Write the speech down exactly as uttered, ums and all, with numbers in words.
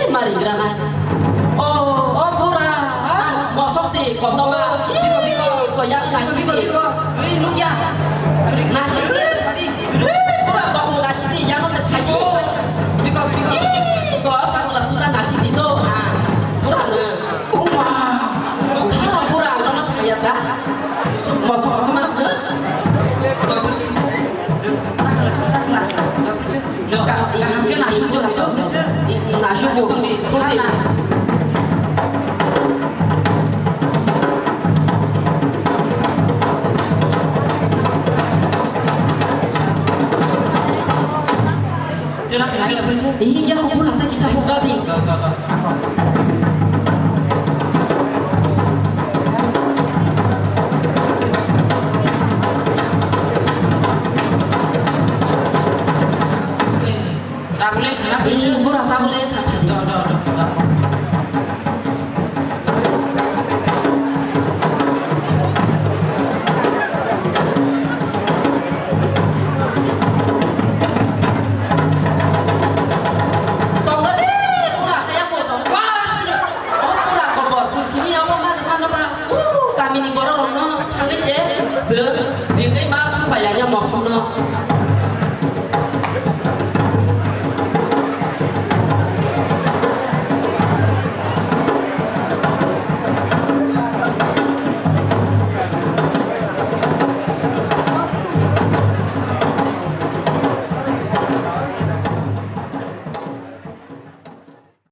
Mari granai. Oh, oh, pura. Mosok si, kotoma. Biko, biko. Ko yang nasi di. Biko, biko. Ui, nukya. Nasi di. Pura, kotoma nasi di. Yang se kaji. Biko, biko. Ko, sa ko la sudah nasi di to. Ah, pura na. Uma. Kala pura, no saya dah. Mosok kotoma. Bagus itu. Sakla, sakla. Bagus itu. Iya, aku pulang tak kisah buka di.